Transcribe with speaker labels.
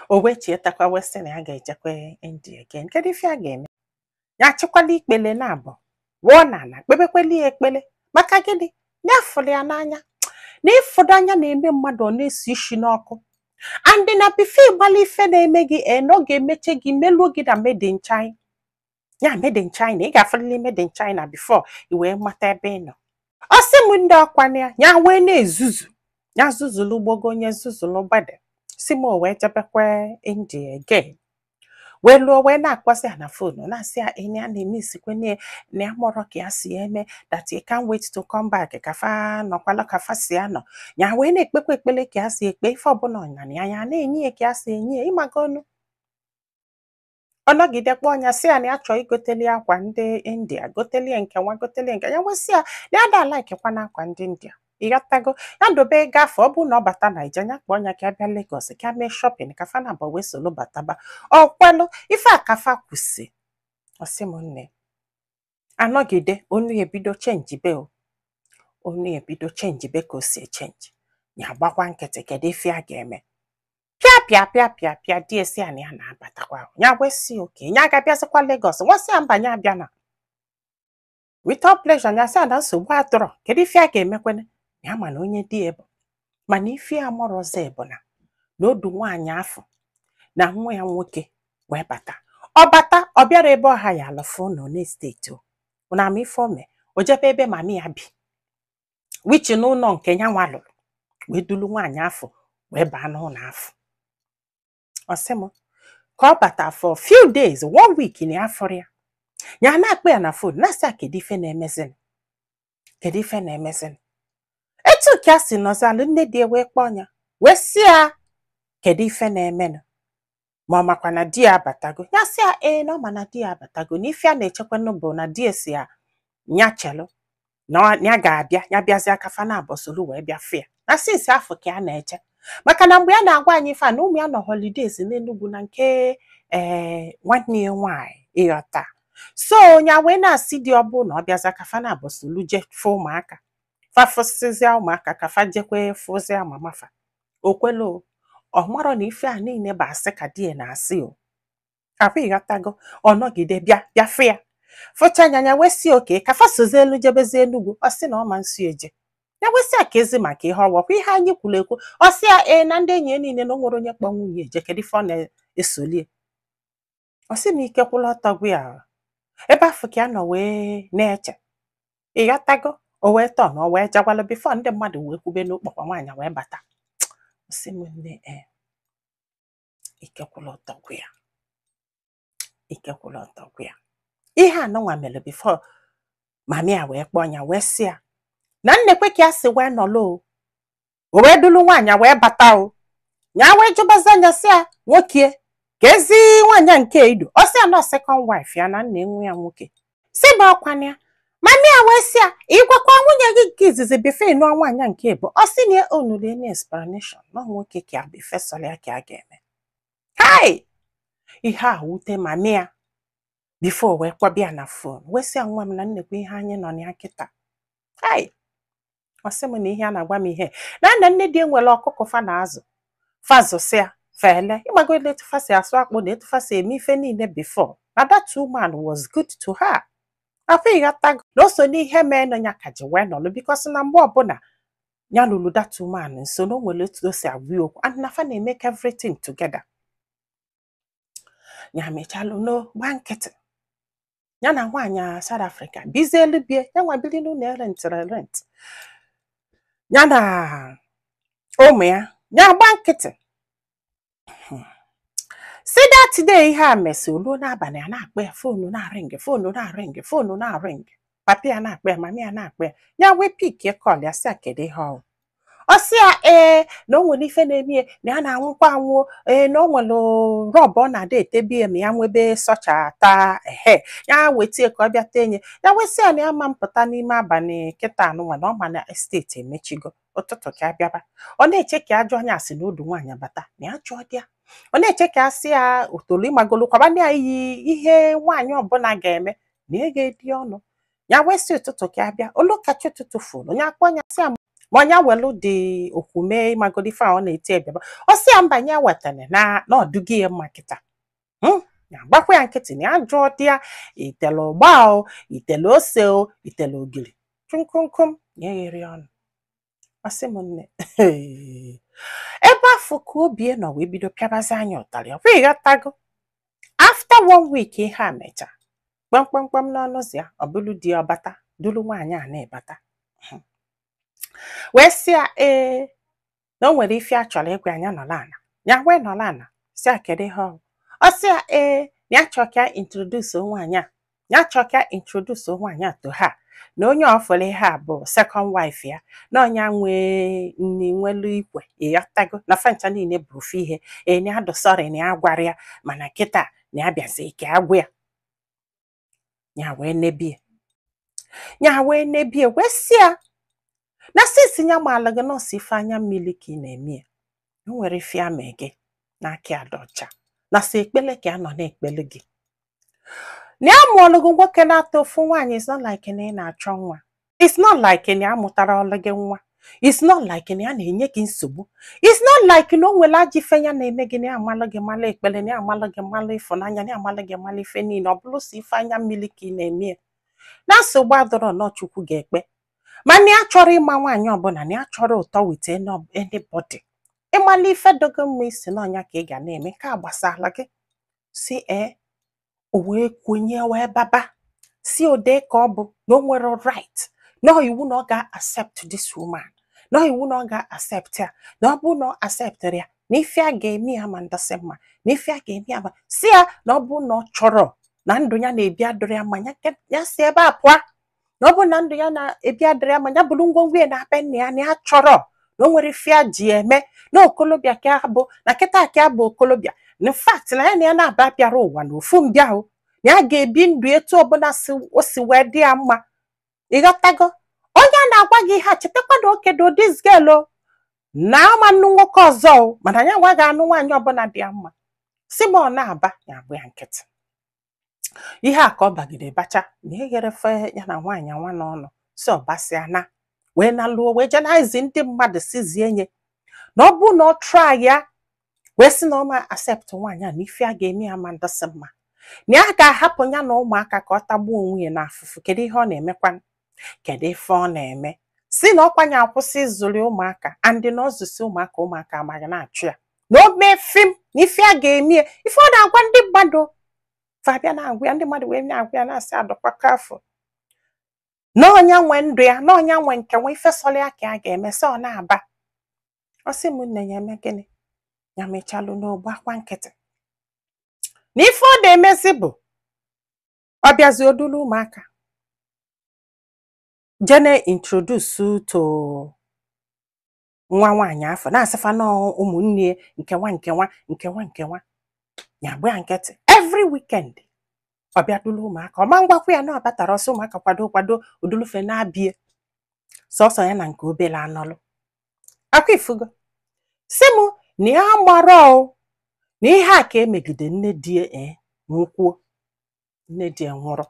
Speaker 1: O wee chetakwa wee sị na ya ga-ejekwe India again. Kedu ife a ga-eme? Ya achịkwala ikpele na abụọ wụọ n'ala, kpebekweli ya ekpele. Maka gịnị? Ya fụrụ ya n'anya, na ịfụnanya na-eme mmadụ ọ na-esi isi n'ọkụ. And na before ịgbala ife na-eme gị ee, na ọ ga-emeche gị, meluo gị na made in China. Ya made in China, ị ga-afụrịrị made in China before i wee mata ebe ị nọ. Ọ sị m ndị ọkwana ya, ya wee na-ezuzu, ya zuzulu gbogo, onye zuzulu gbede si m. O wee jebekwe India again, wee lụọ, wee na-akpọsị ya na phone, na-asị ya enyi ya na-eme isikwenye na ya mụrọ ka ya si eme, that he can't wait to come back, ka fa nọkwala ka fa si anọ. Ya wee na-ekpekwa ekpele ka ya si ekpe, ife ọbụla ọnyana ya, ya na-enye ya ka ya si enye ya. Ịmagonu, ọ nọgide kpọọ ya, sị ya na ya chọọ igoteli akwa ndị India, gotelie nke nwa, gotelie nke ya. Wesị ya na ya da laikikwa na akwa ndị India. Ịghọtago? Ya dobe ego afọ, ọ bụrụ na ọ bata Naija, ya kpọọ ya ka ya bịa Lagos ka ya mee shopping, ka fa na abụọ wee solo bataba. Ọ kwelụ. Ife a ka fa kwụsị. Ọ sị m nne, anọgide onu ya ebido chenjibe, o onu ya ebido chenjibe ka o si echenji. Ya gbakwa nkịtị. Kedu ife a ga-eme? Pịa pịa pịa pịa pịa, di esi ya na ya na-abatakwa. Ya wesị oke ya ga-abịazikwa Lagos. Nwasị ya mba, ya abịa na without pleasure. Ya sị ya na nsogbu atụrọ. Kedu ife a ga-emekwene? Ya ma na onye di ya bụ, mana ife ya mụrụzi bụ na odu nwaanyị afọ na nwa ya nwoke wee bata. Ọ bata, ọ bịara ebe ọha ya alụfụ nọ n'estate. O na ama ife ome, o jebe ebe mami ya bi, which n'ụlọ nke ya nwa lụrụ, wee dulu nwaanyị afọ wee baa n'ụlọ afọ. Ọ sị m ka ọ bata for few days, one week, na ya fọrọ ya, ya na-akpọ ya na phone, na-asị ya kedu ife na-emezin, kedu ife na-emezin. Etu ka a si nọzalụ, nne di ya wee kpọọ ya, wee sị ya kedu ife na-emenụ, ma ọ makwa na di ya abatago. Ya sị ya ee, na ọ ma na di ya abatago, na ife a na-echekwanụ bụ na di ya si ya nya chelụ na ya ga-abịa, ya bịazie ka fa na abọsolu wee bịa fụ ya. Na since afọ ka ya na-eche, maka na mgbe ya na-agwa anyị ife a, na ụmụ ya nọ holidays n'Enugwu na nke ee nwanne ya nwaanyị. Ịghọta? So ya wee na-asị di, ọ bụ na ọ bịaza ka fa na abọsolu je fụ ụmụaka, fa fụsịzịa ụmụaka, ka fa jekwe fụzịa mama fa. O kwelu. Ọ marọ na ife a niile bụ asị ka di ya na-asị. O akwa ịghọtago? Ọ nọgide bịa, bịa fụ ya, fụcha anya ya, wee sị oke ka fa sozie elu jebezie Enugwu. Ọ sị na ọ ma nsi eje. Ya wee sị ya ka ezi maka ihe ọwọkwa ihe anyị kwuru ekwu. Ọ sị ya ee, na ndị enyi ya niile na o nwere onye kpọ nwunye eje. Kedu ife ọ na-esolie? Ọ sị m ike kwụla ọtọ gwa ya ebe afọ ka ya nọ wee na-eche. Ịghọtago? O wee tọọ na o wee jagwalụ before ndị mmadụ wee kwube n'ụkpọkwa nwaanyị wee bata. Ọ sị m nne, ee, ike kwụla ọtọ gwa ya, ike kwụla ọtọ gwa ya. Ihe anụnwa mere before mami a wee kpọọ ya, wee sị ya na nnekwe ka ya si wee nọlụ. O wee dulu nwaanyị wee bata. O ya wee jụbazi anya, sị ya nwoke, ka ezi nwaanyị a nke idu? Ọ sị ya nọ second wife ya, na nna enwe ya nwoke si bụ ọkwana ya. Mami a wee sị ya, ịgwakwa nwunye gị nke izizi before ịnụọ nwaanyị a nke bụ? Ọ sị na ya onuli any explanation, na nwoke ka ya bụ ifesọrọ ya ka a ga-eme. Hai, ihe a wute mami ya before wee kpọbịa na phone, wee sị ya nwa m, na nnekwa ihe anyị nọ na ya kịta. Hai, ọ sị m na ihe a na-agwa m, ihe na nna nne di enwere ọkụkọ fa na azụ, fa zụsịa fele. Ịgbago etu fa si asụ akpụ na etu fa si eme ife niile before, na that woman was good to her. Afọ ịghọtago? Na o so n'ihe mee nọ ya ka ji wee nọlụ, because na mgbe ọbụla ya lụrụ that woman nso, na o nwere etu o si agwa ya okwu, and na fa na-emeke everything together. Ya mechalụ no gba nkịtị, ya na nwaanyị a South Africa bizie elu bie, ya nwa biri n'ụlọ rentịrị rent, ya na ụmụ ya. Ya gba nkịtị si that day ihe a mesị oluo n'abalị, a na-akpọ ya phone, na-aring, phone na-aring, phone na-aring. Papa ya na-akpọ ya, mama ya na-akpọ ya. Ya wee pickie call ya, sị ya kedu ihe ọ. Ọ sị ya ee, na o nwere ife na-eme ya, na ya na-anwụkwa anwụ. Ee, na o nwere rub ọ na-ada etebi ya ma ya nwebe sọcha taa ehe, ya wetie ka ọ bịa tenye ya. Wesị ya na ya ma mpụta n'ime abalị kịta anụnwa, na ọ ma na estate emechigo, ụtụtụ ka a bịaba. Ọ na-eche ka ajụ anya asị na odu nwaanyị bata na ya jụọ di ya. Ọ na-eche ka a sị ya otolu ịmagolu kwaba ya iyi ihe nwaanyị ọbụla ga-eme na ego edi ọnụ ya. Wee sị ụtụtụ ka a bịa. Olu kacha ụtụtụ fụrụ ya, akpọ ya, sị ya Ma ọnya welu dị okwume ịmagodi ife a ọ na-eti ebiaba. Ọ sị ya mba, ya wetara na ọdụgị ya mma kịta. Ya gbakwa ya nkịtị na ya jụọ dị ya itele ụgba o, itele ose o, itele ogiri kumkumkum, ya eghere ọnụ. Ọ sị m nne, ebe afọ ka obie nọ wee bido pịabazi anya ụtarị. Ọ kwa ịghọtago, after one week ihe a mecha kpamkpamkpam n'ọnụ ụzọ ya, ọ bụrụ di ya ọbata duru nwaanyị a na-ebata, wee sị ya ee, na o nwere ife a chọrọ ịgwa ya. Nọrọ ala. Ya wee nọrọ ala, sị ya kedu ihe ọ bụ. Ọ sị ya ee, na ya chọrọ ka ya introduce nwaanyị a, ya chọrọ ka ya introduce nwaanyị a to ha, na onye ọfụrụ ihe a bụ second wife ya, na ọnya nwee nni nwelu ikwe, ịghọtago, na fancha niile bụ ofu ihe. Ee, na ya dụ sorry na ya gwara ya, mana kịta na ya bịazi ka ya gwa ya. Ya wee nebie, ya wee nebie, wee sị ya na since ya maala gị nọọsụ, ife anya mmiri ka ị na-eme ya, o nwere ife ya mee gị n'aka ya dị ọcha, na sị ekpele ka ya nọ na-ekpele gị, na ya mụọlụ gị nwoke na-ata ofu nwaanyị. It's not like na ị na-achọ nwa. It's not like na ya mụtara ọlụ gị nwa. It's not like na ya na-enye gị nsogbu. It's not like na o nwere ajọ ife ya na-eme gị, na ya amalụ gị malụ ekpele, na ya amalụ gị malụ ịfụnanya, na ya amalụ gị malụ ife niile. Ọ bụrụ sọ ife anya mmiri ka ị na-eme ya, na nsogbu adọrọ nọ, Chukwu ga-ekpe. Mana ya chọrọ ịma nwaanyị ọbụla, na ya chọrọ ụtọ with anybody. Ịmala ife dogo mma isi n'ọnya ka ị ga na-eme nke a gbasara gị. Si ee, o wee kwenye, wee baba si ode ka ọ bụ na o nwere right, na iwu na ọ ga-accept this woman, na iwu na ọ ga-accept ya, na ọ bụ na ọ acceptịrị ya, na ife a ga-eme ya ma ndọsị mma, na ife a ga-eme ya ma si ya, na ọ bụ na ọ chọrọ na ndụ ya na-ebi adịrị ya mma, ya si ebe a pụọ, na ọ bụ na ndụ ya na-ebi adịrị ya mma, ya bụrụ ngwongwo ya na-abịa nna ya, na ya chọrọ, na o nwere ife ya ji eme na okolobịa ka bụ na kịta ka ya bụ okolobịa. In fact, na ya na ya na-aba bịara ụwa na ofu mbịa ahụ, na ya ga-ebi ndụ etu ọbụla si o si wee dị ya mma. Ịghọtago, onye a na-agwa gị ihe a, chetakwa na okedo this girl o na ama nnu nwoke ọzọ o, mana ya nwa ga-anụ nwaanyị ọbụla dị ya mma. Si ma ọ na-aba, ya agba ya nkịtị. Ihe a ka ọ bagide bacha na eghere fe ya na nwaanyị nwa n'ọnụ, si ọbasịa na wee na lụọ, wee jee na ezi ndị mmadụ sizie nye na ọ bụ na ọ try ya wee sị na ọ ma accept nwaanyị a, na ife a ga-eme ya ma ndọsị mma, na ya ga-ahapụ ya na ụmụaka ka ọ tagbuo onwe ya n'afụfụ. Kedu ihe ọ na-emekwa? Kedu ife ọ na-eme? Si na ọkwanye akwụsị ịzụli ụmụaka, andị na ọzụsi ụmụaka, ụmụaka amaghị na-achụ ya, na o mee fim na ife a ga-eme ya. Ife ọ na-agwa ndị mmadụ, fabịa na-agwa ya, ndị mmadụ wee na-agwa ya, na-asị adọkwaka afọ na ọnya nwe ndụ ya, na ọnya nwe nke nwe ife sọrọ ya ka a ga-eme. Sị ọ na-aba, ọ sị m nne, ya eme gịnị? Ya mechalụ n'ogbu akwa nkịtị na ife ọ na-emezi bụ ọ bịazi odulu ụmụaka jene introduce to nwa nwaanyị afọ, na-asịfa na ụmụnne nkewa nkewa nkewa nkewa. Ya agba ya nkịtị. Every weekend ọ bịa dulu ụmụaka, ọ ma ngwakwa ya na ọ batara ọsọ, ụmụaka kwado kwado odulufe na-abịa sọsọ ya na nke obere anọlụ akwa. Ifugo, si mụ na ya mara o na ihe a ka emegide nne die, ee, nwụkwuo, nne die nwụrụ.